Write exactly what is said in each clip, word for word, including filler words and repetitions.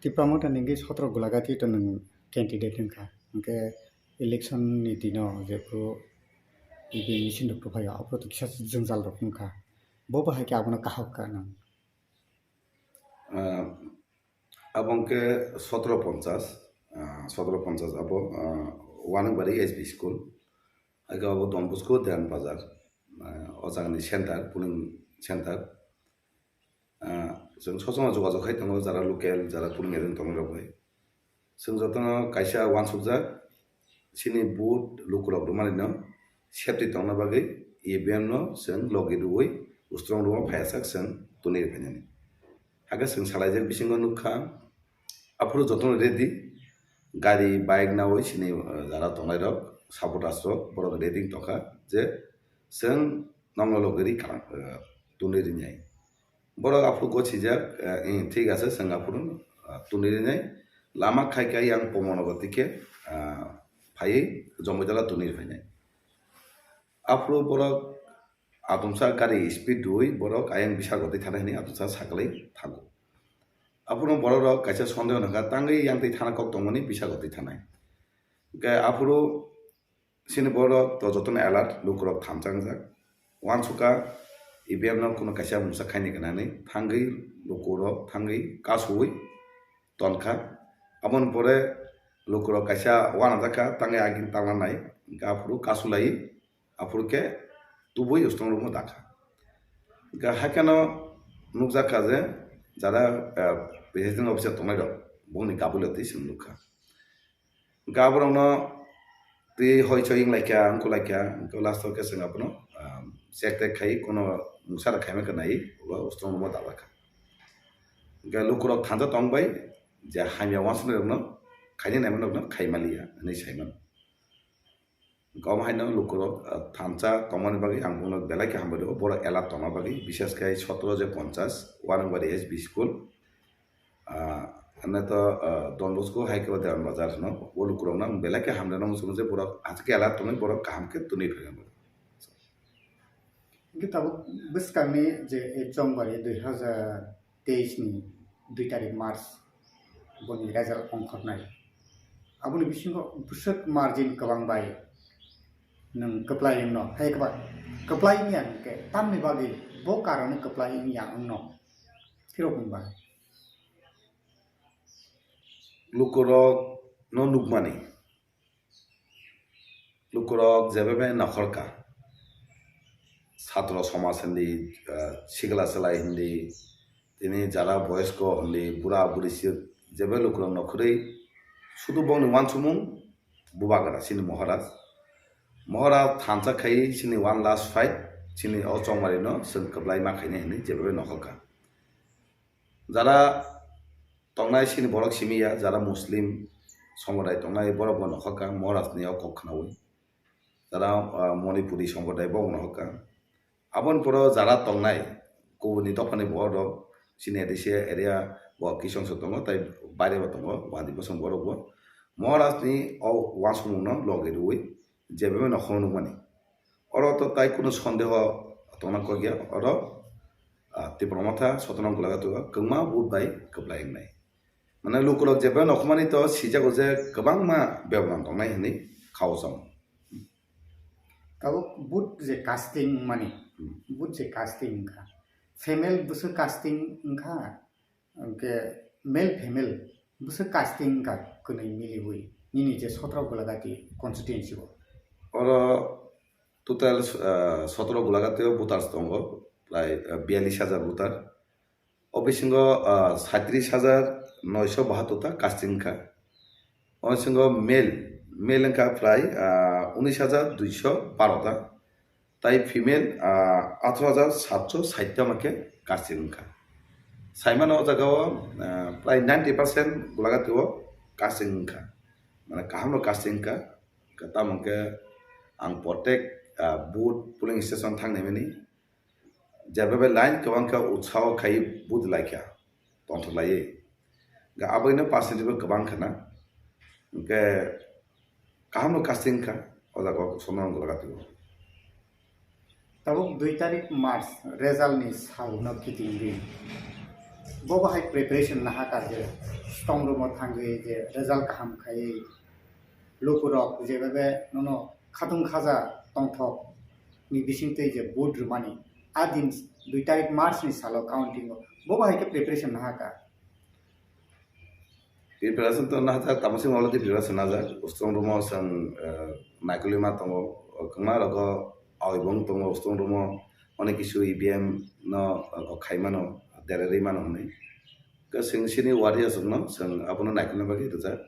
Tipra Motha ni hwnkhe sotro Golagati to nwng candidate wngkha. Hwnkhe election ni dino jephru E V M machine rok tuphaio, aphuru to kisa jwngjal rok wngkha. Bo bahai khe abono kahok ka nwng? Ah, abo hwnkhe sotro ponchas, ah, sotro ponchas abo, ah, Wanangbari S B school, haikhe abo Don Bosco Deyan Bazar, ah, o jagani center, polling center. Ah, chwng sosoma jogajog khai tongo, jara local, jara polling agent tongnai rok bai. Chwng jotono kaisa uansukjak, chini vote lukurok rwmani no safety tongna bagwi E V M no chwng logi rwui ustrong rwma phaiyasak chwng tuni rwphainani. Hakhe chwng salaijak bisingo nukha, aphuru jotono ready, gari, bike nawi chini, uh, jara tongnai rok, supporters rok, borok ready tongkha je chwng nongno logi rwi kalang, uh, tuni rwnai. Borok aphuru gosijak, eh, eh, thik ase, chwng aphuru, ah, tuni rinai. Lama khai khai yang Pomornagar tike, ah, phaiwi Jomoitala tuni rinai. Aphuru borok atomsa gari speed rwui borok ayang Bisagor twi thanai hwnwi atomsa saklai thango. Aphuru borok rok kaisa sondeho nangkha, tangwi yang twi thana kok tongmani Bisagor twi thanai. Hwnkhe aphuru Chini borok to jotono alert, lukurok thansa wngjak. Uansukha E V M no kuno kaisa mungsa khaini gwnani thangwi lukurok thangwi kasuwi tonkha. Aboni pore lukurok kaisa uanajakha, tangwi agini tanglanai, hwnkhe aphuru kasulai, aphuru khe tubui ustrong rwma dakha. Hwnkhe haikhe no nukjakha je jara, eh, presiding officer tongnai rok bongni kabulio twi chwng nukha. Hwnkhe aborokno twi hoi choi wng lai kha, wng lai kha, hwnkhe last o khe chwng abono, ah, check tek khai, kono mungsa rok khaima khe nai, ulo ustrong rwma dalak kha. Hwnkhe lukurok thansa tong bai, je hamya uansuknai rokno khaini naima rokno khai maliya hwnwi sai mano. Hwnkhe omo haino lukurok, ah, thansa tongmani bagwi ang bono belai khe hambai rwo, borok alert tongma bagwi, bishes khe sotro je ponchas, Wanangbari S B school, Ah, hwnwi to, ah, Don Bosco hai khe o Dewan Bazar hwno. O lukurokno ang belai khe hamreno muchungo je borok aswk khe alert tongwi borok kaham khe twnwi phaikha borok. Hwnkhe tabuk bwskangni je ek Chongbari dui hazar teis ni dui tarik March boni result ongkhornai. Aboni bisingo bwswk margin kwbang bai nwng kwplai wngno, hai kwbang kwplai wngya hwnkhe tamni bagwi bo karon kwplai wngya wngno phirok wngba. Lukurokno nukmani, lukurok jebe bai nokhorka, satro somaj hindi, ah, sikla salai hindi, tini jara boyosko hindi, bura buri sik, jebe lukurok nokhorwi sudu bongni uansukmung bubagra chini Maharaj. Maharaj thansa khai chini one last fight, chini o Chongmari no chwng kwplai ma khainai hinwi jebe bai nokhorka. Jara tongnai chini borok simi ya, jara Muslim somprodai tongnai borok bo nokhorka Maharaj ni o kok khnaui. Jara, ah, Manipuri somprodai bo nokhorka. Aboni poro jara tongnai kubuni dophani borok rok chini A D C area bo kisongso tongo, tai baire bo tongo, wadi bosong borok bo. Maharaj ni o uansukmung no logi rwui jebe bai nokhorno nukmani. Oro to tai kunu sondeho tongna kok ya, oro, ah, Tipra Motha Sotonang Gulagatu o kwbangma vote bai kwplai wngnai. Mane lukurok jebe nokhormani to sijago je kwbangma bebodon tongnai hinwi khao chong. Tabuk vote je casting wngmani, vote je casting wngkha, female bwswk casting wngkha, hwnkhe male female bwswk casting wngkha kwnwi miliwi nini je sotro Gulagati constituency o? Oro total, ah, sotro Gulagati o voters tongo, prai, ah, biyalish hajar voter. O bisingo, ah, saitris hajar noisho bahattor ta casting wngkha. O bisingo male, male wngkha prai, ah, unis hajar duisho baro ta. Tai female, ah, atharo hajar satso sait ta hwnkhe casting wngkha. Saimano o jaga o, ah, prai ninety percent Gulagati o casting wngkha. Mane kaham no casting wngkha. Tamo hwnkhe ang protek, ah, booth polling station thang nai mani. Jeba bai line kwbang khe utsaho khai booth lai kha, tongthok laiwi. Hwnkhe aboino percentage bo kwbang kha na. Hwnkhe kaham no casting kha, o jaga o sono wng Gulagati o. Tabuk dui tarik March result ni sal no kiting di. Bo bahai preparation naha karjak. Tongrumo thangwi je result kaham khaiwi lukurok jebebe nono khatung khaja tongthok ni bisingtwi je vote rwmani, a din dui tarik March ni salo counting o, bo bahai khe preparation nahaka? Preparation to najak, tamo sing already preparation najak. Ustung rumo sang naikuli ma tongo, kama rogo awi bong tongo, ustung rumo onek kisu E V M no khaimano, dereri mano hwnwi. Ka sing sini wari asuk no sang abono naikuli bagwi rijak.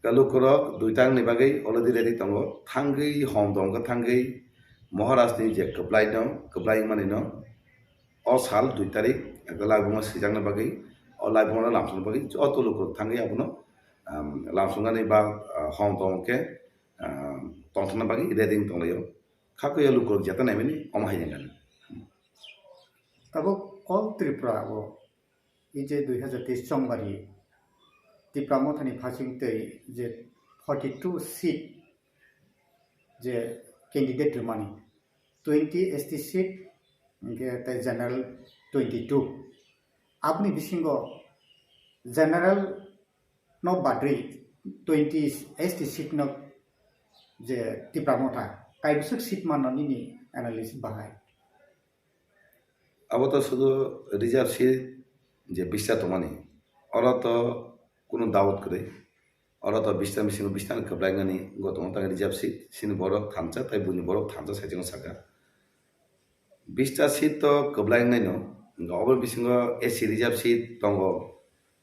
Ka lukurok dui tang ni bagwi already ready tongo. Thangwi hom dong ka thangwi Maharaj ni je kwplai no, kwplai mani no, o sal dui tarik ekta laibuma swijakna bagwi, o laibuma no lamsokna bagwi joto lukurok thangwi abono lamsoknani ba hom tong khe tongthokna bagwi ready wng tonglaio. Khakui o lukurok jeta naimani omo hai jani. Tabuk all Tripura o ije dui hazar teis chongmari Tipra Mothani phasing tei je forty two seat je candidate rwmani, twenty S T seat, hingke tei general twenty two. Aboni bisingo general no badri twenty S T seat no je Tipra Motha kaibwswk seat mano nini analysis bahai? Abo to sudu reserve seat je bista tongmani, oro to kunu doubt kwrwi. Oro to bista bisingo bista ni kwplainani go tongo, tang reserve seat sini borok thansa tai buini borok thansa saichung saka. Bista seat to kwplainai no, hingke oboni bisingo S C reserve seat tongo,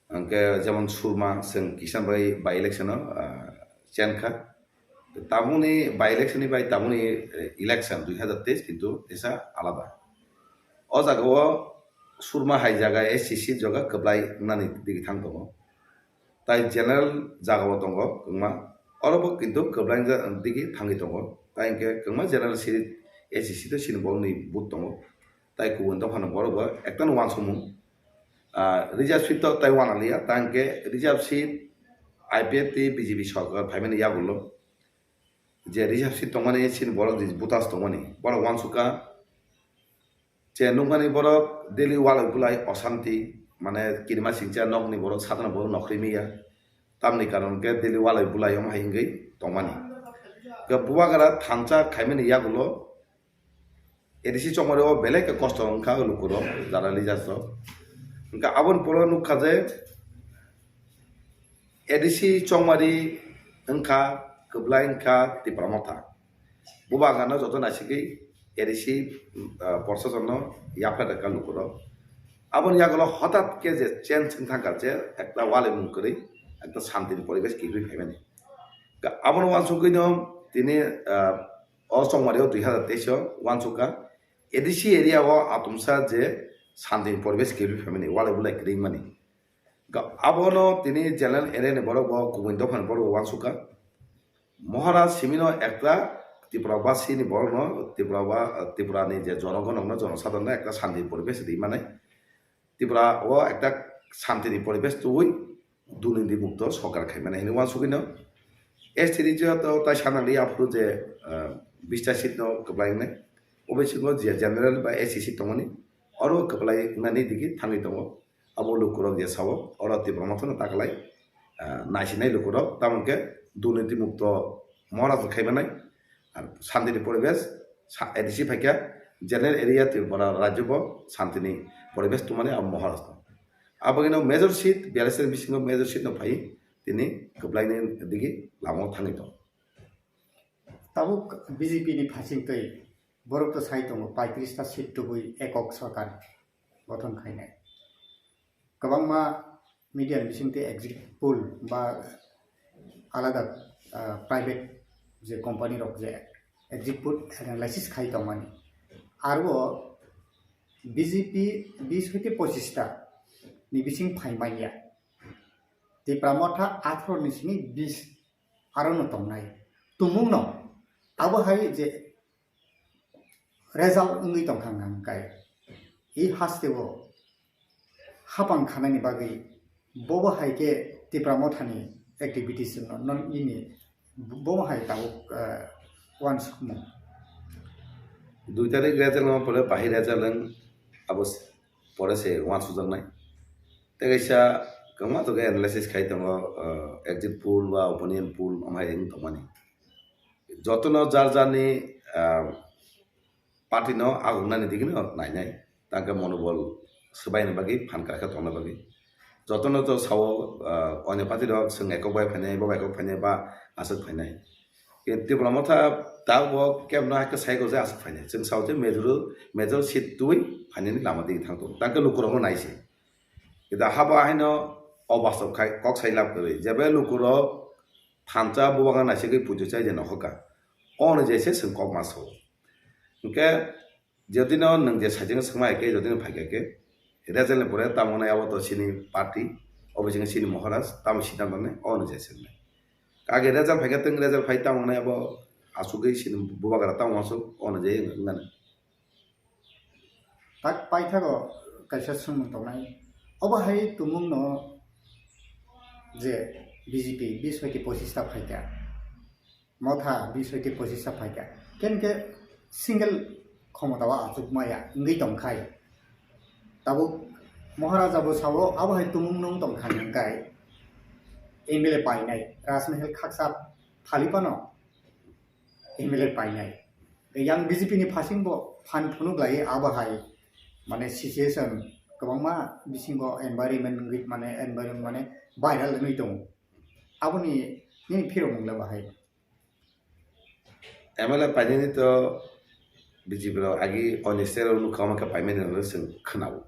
hingke jemon Surma chwng kisa bai by election o chenkha. Tamoni by election ni bai tamoni election dui hazar teis kintu tesa alada. O jaga o Surma hai jaga S C seat jaga kwplai wngnani digi thang tongo. Tai general jaga o tongo kwbangma. Oro bo kintu kwplai digi thangwi tongo. Tai hingke kwbangma general seat S C seat o sini borokni vote tongo. Tai kubun dophano borok bo ektano uansukmung. Ah, reserve seat to tai uanaliya, tai hingke reserve seat I P F T B J P sorkar phaimani yagulo je reserve seat tongmani sini borok je butas tongmani borok uansukha. Je nukmani borok daily walai bulai osanti, mane kirima singcha nokni borok satana borok nokhri miya. Tamni karon ke daily walai bulai omo hai hingwi tongmani. Ke bubagra thansa khaimani yagulo A D C chongmari o belai khe kosto wngkha lukurok, jara leaders rok. Hingke aboni poro nukha je A D C chongmari wngkha, kwplai wngkha Tipra Motha. Bubagrano joto naisigwi A D C, ah, proshasonno yapharwi rwkha lukurok. Aboni yagulo hotat khe je change wng thangkha je ekta walai mung kwrwi, ekta santini poribesh kiphilwi phaimani. Abono uansukgwino tini, ah, o chongmari o dui hazar teis o uansukha A D C area o atomsa je santini poribesh kiphilwi phaimani, walai bulai kwrwi mani. Abono tini general area ni borok bo kubun dophani borok bo uansukha. Maharaj simino ekta Tripura basi ni borok no Tripura ba, Tripura ni je jonogon no jonosadhon no ekta shanti poribesh ri mane. Tripura o ekta shanti ni poribesh tubui durniti mukto sorkar khai mane hinwi uansukgwi no. S T region to tai sanang ri aphuru je, ah, bista seat no kwplai wngnai. Obo bisingo je general ba S C seat tongmani oro kwplai wngnani digi thangwi tongo. Abo lukurok je sao, oro Tipra Motha no taklai, ah, naisinai lukurok, tamo khe durniti mukto Maharaj khai manai, ar shanti ni poribesh, sa-, A D C phaikha, general area Tripura rajyo bo shanti ni poribesh tongmani abo Maharaj no. Abo gino major seat, B R S N bisingo major seat no phai, tini kwplai ni digi lama o thangwi tongo. Tabuk B J P ni phasing twi borok to sai tongo, paitris ta seat tubui ekok sorkar gothon khainai. Kwbangma media ni bisingtwi exit poll ba alada, ah, private je company rok je exit poll analysis khai tongmani. Aro B J P bis hoite pochista ni bising phai manya. Tipra Motha atharo ni simi bis aro no tongnai. Tumung no abo hai je result wngwi tongkha hwnka hwnkhe i haste o hapang khanani bagwi bobo hai khe Tipra Mothani activities no, no nini bobo hai tabuk, eh, uansukmung. Dui tarik result no pore bahai result wng abo pore se uansujaknai. Tei kaisa kwbangma tongo analysis khai tongo, ah, exit poll ba opinion poll amhai wng tongmani. Jotono jar jarni, ah, party no agognani digino nainai, tangkhe monobol swbaini bagwi, phan krakhe tongna bagwi. Jotono to sao, ah, onyo party rok chwng ekok bai phainai, bo bai ekok phainai ba aswk phainai. Khe Tipra Motha tabok kebno hakhe sai gojak aswk phainai. Chwng sao je major, major seat twi phainani lama digi thang tongo. Tangkhe lukurokno nai se. Kida habo haino obastob khai kok sai lab kwrwi. Jebe lukurok thansa bubagra naisigwi pujo chai je nokhoka. Ono je se chwng kok ma sao. Hinkhe jodi no nwng je sajeng swngma hai khe, jodi no phaikha khe, result ni pore tamo nai abo to chini party, obo chini Maharaj, tamo siddhanto nai, ono je se wngnai. Kage result phaikha, twng result phai tamo nai abo asugwi chini bubagra tamo asuk, ono je wngnai. Tak paithago kaisa swngmung tongnai. Obo hai tumungno je B J P bis hoite pochista phaikha, Motha bis hoite pochista phaikha, ken khe single khomotao achuk maya wngwi tongkhai. Tabuk Maharaja bo sao abo hai tumung nung tongkha hwnkhai M L A painai Rajmahal khaksa phalipano M L A painai. Yang B J P ni phasing bo phan phunuk lai abo hai, mane situation kwbangma bisingo environment wngwi, mane environment mane viral wngwi tongo. Aboni nini phirokmung le bahai? M L A painani to B J P rok agi onyo state rok nukha, omo khe paimani rok chwng khwnao.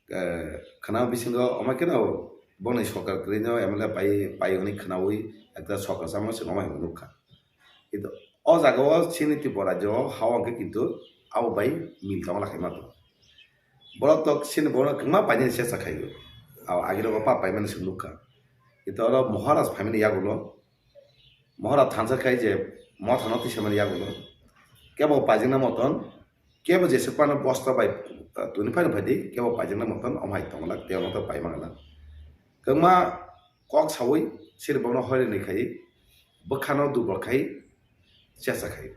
Eh, khwnao bisingo omo kheno boni sorkar kwrwino M L A pai, pai hwnwi khwnawi ekta sorkar chamani simi omo hai nukha. Kintu o jaga o chini Tripura rajyo o ha o hwnkhe kintu abo bai mil tongla khaima tongo. Borok to chini borok kwbangma painani chesta khaio. Abo agirok o pa paimani se nukha. Kintu oro Maharaj phaimani yagulo, Maharaj thansa khai je Motha no tisamani yagulo, kebo paijak na moton, kebo jeswk phano bosta bai, ah, tuni phano phaidi, kebo paijak na moton, omo hai tongla, tei omo to paima gana. Kwbangma kok sawi siri bono hoirini khai, bwkhano dubor khai, chesta khai.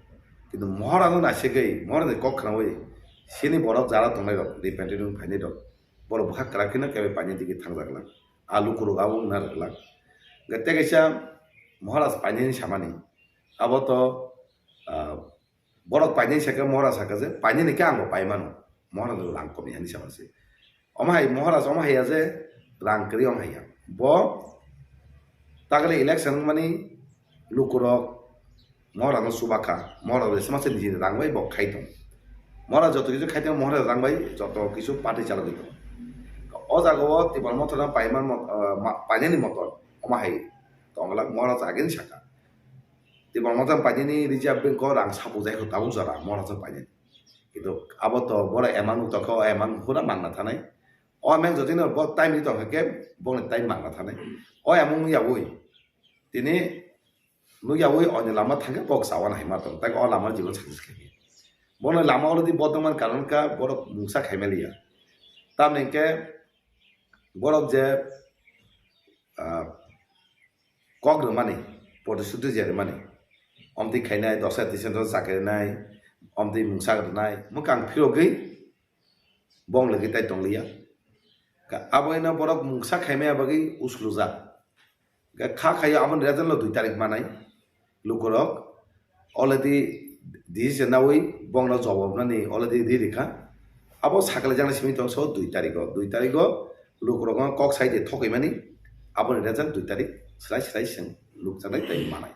Kintu Maharaj no naisegwi, Maharaj ni kok khnawi, sini borok jara tongnai rok, repentant wng phainai rok, borok bwkha kwrak kheno kebo paini digi thangjak lang. A lukurok abo wngna rwglak. Hwnkhe tei kaisa Maharaj painani samani, abo to, ah, borok painani sakhe Maharaj sakha je, painani khe ang bo paimano. Maharaj rang kom yani sama se. Omo hai Maharaj omo hai ya je rang kwrwi omo hai ya. Bo takle election wngmani lukurok Maharaj no chuba kha, Maharaj bai se masa niji rang bai bo khai tong. Maharaj joto kisu khai tong, Maharaj rang bai joto kisu party chalogwi tong. O jaga o Tipra Motha no paiman mot-, ah, ma-, painani motor omo hai tong glak, Maharaj again sakha. Tipra Motha painani reserve bank o rang sapu jai kho tabuk jora Maharaj no painani. Kintu abo to boro amount tongkha, o amount pura mangna thanai. O amount jodi no bo time ni tongkha khe boni time mangna thanai. O amount yawi tini nukyawi oni lama thangkhe kok sawan hai ma tong, tak o lama jibon success khaikhe. Bono lama already bodongman karon ka borok mungsa khaimaliya. Tamni hwnkhe borok je, ah, kok rwmani, protisthuti je rwmani, omtwi khainai, dosa tisento chakrinai, omtwi mungsa rwnai, mwkang phirogwi bong lwgwi tai tongliya. Ka-, abo ino borok mungsa khaimaya bagwi uslujak. Ka-, kha khaio aboni result no dui tarik manai. Lukurok already decision nawi bongno jobab nani already ri rikha. Abo sakalaijak nai simi tong so dui tarigo. Dui tarigo lukurok no kok sai de thokwi mani. Aboni result dui tarik slai slai seng lukjaknai tai manai.